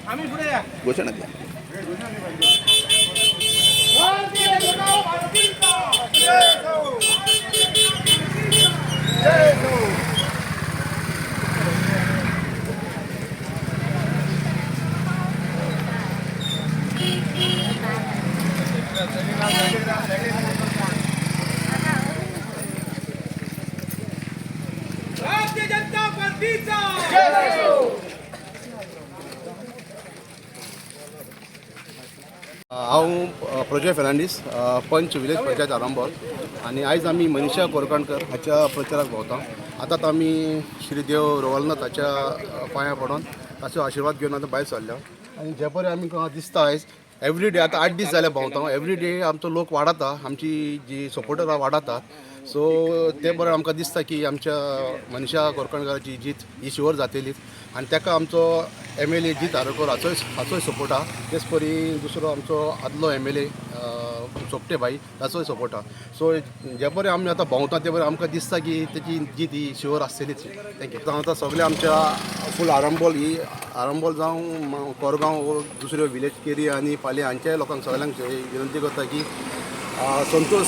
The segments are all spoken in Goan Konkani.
घोशणा दिया. भारतीय जनता पार्टीचा. हांव प्रजय फेर्नांडीस, पंच, विलेज पंचायत आरांबोल आनी आयज आमी मनीषा कोरकाणकर हाच्या प्रचाराक भोंवता. आतांच आमी श्री देव रवलनाथ हाच्या पांयां पडोन ताचो आशिर्वाद घेवन आतां भायर सरल्या आनी जे परे आमी दिसता आयज एवरी डे, आतां 8 दीस जाले भोंवता, एवरी डे आमचो लोक वाडता, आमची जी सपोर्टरां वाडतात. सो ते बरें आमकां दिसता की आमच्या मनीषा कोरकणकाराची जीत ही शुअर जातलीच आनी ताका आमचो एमएलए जीत आरोलकर हाचोय सपोर्ट आहा. तेच परी दुसरो आमचो आदलो एमएलए सोपटे भाई ताचोय सपोर्ट आहा. सो जे बरें आमी आतां भोंवता ते बरें आमकां दिसता की तेची जीत ही शुअर आसतलीच. Thank you. आतां सगळे आमच्या फूल आरंबोल, ही आरंबोल जावं कोरगांव, दुसऱ्यो विलेज केरी आनी पाले हांच्या लोकांक सगळ्यांक विनंती करता की संतोष,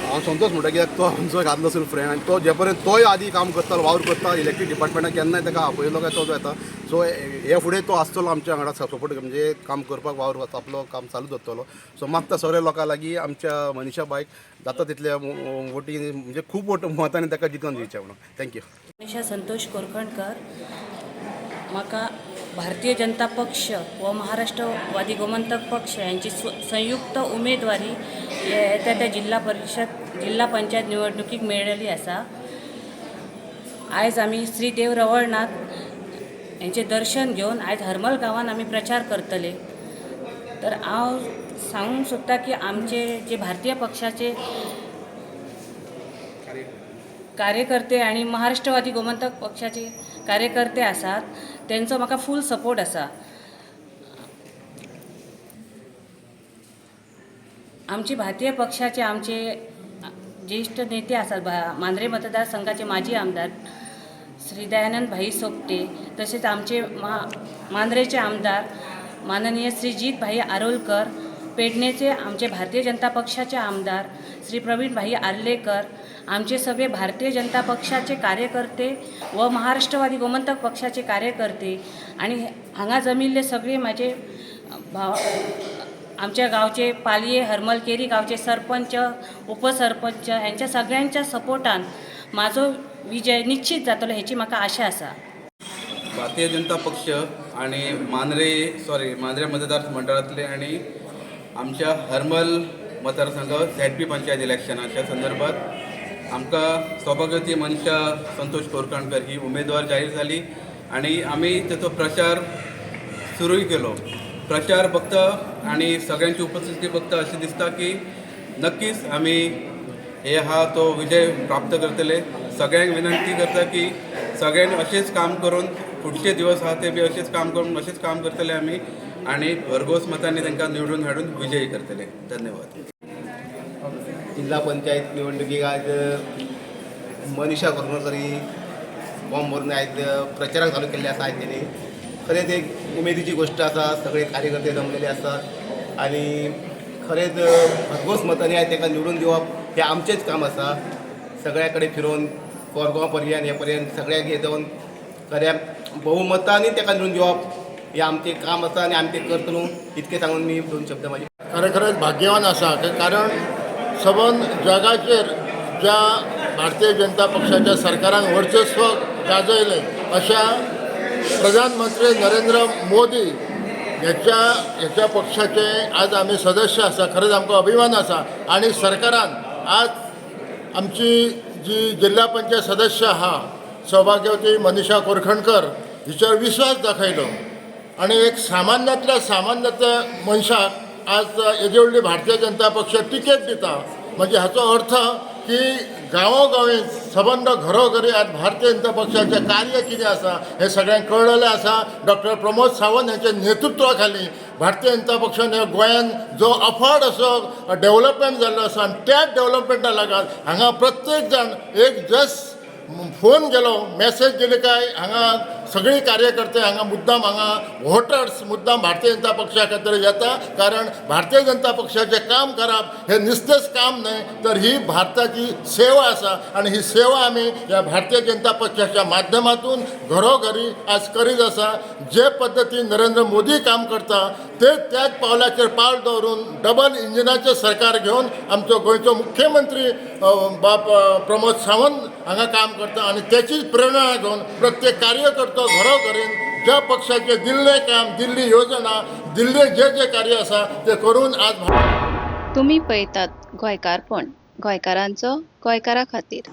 हांव संतोष म्हणटा कित्याक तो आमचो एक आदलो फ्रेंड आनी तो जे पर्यंत तोय आदी काम करतालो, वावर करता इलेक्ट्रीक डिपार्टमेंटाक, केन्नाय ताका आपयलो काय तो येता. सो हे फुडें तो आसतलो आमच्या वांगडा सपोर्ट, म्हणजे काम करपाक वावर आपलो काम चालू दवरतलो. सो मागता सगळ्या लोकां लागीं, आमच्या मनीषा बायक जाता तितल्या वोटी, म्हणजे खूब वोट मतांनी ताका जिखोवन दिवचें म्हणून. Thank you. Manisha Santosh Korkankar. म्हाका भारतीय जनता पक्ष व महाराष्ट्रवादी गोमंतक पक्ष यांची संयुक्त उमेदवारी येता त्या जिल्हा परिशद, जिल्हा पंचायत निवडणुकीक मेळ्ळेली आसा. आयज आमी श्री देव रवळनाथ हेंचें दर्शन घेवन आयज हरमल गांवान आमी प्रचार करतले. तर हांव सांगूंक सोदता की आमचे जे भारतीय पक्षाचे कार्यकर्ते आणि महाराष्ट्रवादी गोमंतक पक्षाचे कार्यकर्ते आसात, तेंचो म्हाका फूल सपोर्ट आसा. आमचे भारतीय पक्षाचे आमचे ज्येश्ठ नेते आसात, मांद्रे मतदारसंघाचे माजी आमदार श्री दयानंद भाई सोपटे, तसेच आमचे मांद्रेचे आमदार माननीय श्री जीत भाई आरोलकर, पेडणेचे आमचे भारतीय जनता पक्षाचे आमदार श्री प्रवीण भाई आर्लेकर, आमचे सगळे भारतीय जनता पक्षाचे कार्यकर्ते व महाराष्ट्रवादी गोमंतक पक्षाचे कार्यकर्ते आणि हांगा जमिल्ले सगळे म्हाजे भाव, आमच्या गावचे पालये, हरमल केरी गावचे सरपंच, उपसरपंच ह्यांच्या सगळ्यांच्या सपोर्टान म्हाजो विजय निश्चित जातलो हेची म्हाका आशा आसा. भारतीय जनता पक्ष आणि मांद्रे, सॉरी, मांद्रे मतदार मंडळातले आणि आमच्या हरमल मतदारसंघ झेडपी पंचायत इलेक्शनाच्या संदर्भात आमकां सौभाग्यवती मनीषा संतोष कोरकणकर ही उमेदवार जाहीर जाली आणि आमी तेचो प्रचार सुरूय केलो. प्रचार बघता आणि सगळ्यांची उपस्थिती बघता अशें दिसता की नक्कीच आमी हे हा तो विजय प्राप्त करतले. सगळ्यांक विनंती करता की सगळ्यांनी अशेंच काम करून फुडचे दिवस आहा ते बी अशेंच काम करून अशेंच काम करतले आमी आणि भरघोस मतांनी तांकां निवडून हाडून विजयी करतले. धन्यवाद. जिल्हा पंचायत निवडणुकीक आज मनीषा कोरकणकर ही फॉर्म भरून आयज प्रचाराक चालू केल्ले आसा. आयज तेणी खरेंच एक उमेदीची गोश्ट आसा. सगळे कार्यकर्ते जमलेले आसात आनी खरेंच भरघोस मतांनी आयज ताका निवडून दिवप हें आमचेंच काम आसा. सगळ्या कडेन फिरोवन कोरगांव पर्यंत, हे पर्यंत सगळ्याक हे जावन खऱ्या बहुमतांनी ताका निवडून दिवप हें आमचें काम आसा आनी आमी तें करतलो, इतकें सांगून मी दोन शब्द म्हाजे. खरें खरेंच भाग्यवान आसा, कारण सबंद जगाचेर ज्या भारतीय जनता पक्षाच्या सरकारान वर्चस्व गाजयलें अशा प्रधानमंत्री नरेंद्र मोदी ह्याच्या पक्षाचे आज आमी सदस्य आसा. खरेंच आमकां अभिमान आसा आनी सरकारान आज आमची जी जिल्हा पंचायत सदस्य आहा सौभाग्यवती मनीषा कोरखणकर हिचेर विश्वास दाखयलो आनी एक सामान्यांतल्या सामान्यांतल्या मनशाक आज येदी व्हडली भारतीय जनता पक्ष तिकेट दिता, म्हणजे हाचो अर्थ की गांवोगांवी सबंद घरोघरी आज भारतीय जनता पक्षाचें कार्य कितें आसा हें सगळ्यांक कळ्ळेलें आसा. डॉक्टर प्रमोद सावंत हांच्या नेतृत्वा खाली भारतीय जनता पक्षान ह्या गोंयान जो अफाट असो डेवलपमेंट जाल्लो आसा आनी त्याच डेवलपमेंटा लागून हांगा प्रत्येक जाण एक जस्ट फोन गेलो, मॅसेज गेली काय हांगा सगळी कार्यकर्ते हांगा मुद्दाम हांगा वोटर्स मुद्दाम भारतीय जनता पक्षा खातीर येता, कारण भारतीय जनता पक्षाचें काम करप हें नुस्तेंच काम न्हय, तर ही भारताची सेवा आसा आनी ही सेवा आमी ह्या भारतीय जनता पक्षाच्या माध्यमातून घरोघरी आज करीत आसा. जे पद्दतीन नरेंद्र मोदी काम करता ते त्याच पावलाचेर पावल दवरून डबल इंजिनाचें सरकार घेवन आमचो गोंयचो मुख्यमंत्री बाब प्रमोद सावंत हांगा काम करता आनी तेचीच प्रेरणा घेवन प्रत्येक कार्यकर्तो घरोघरीन ज्या पक्षाचें दिल्लें काम, दिल्ली योजना, दिल्लें जे जे कार्य आसा तें करून आज तुमी पळयतात गोंयकारपण, गोंयकारांचो गोंयकारा खातीर.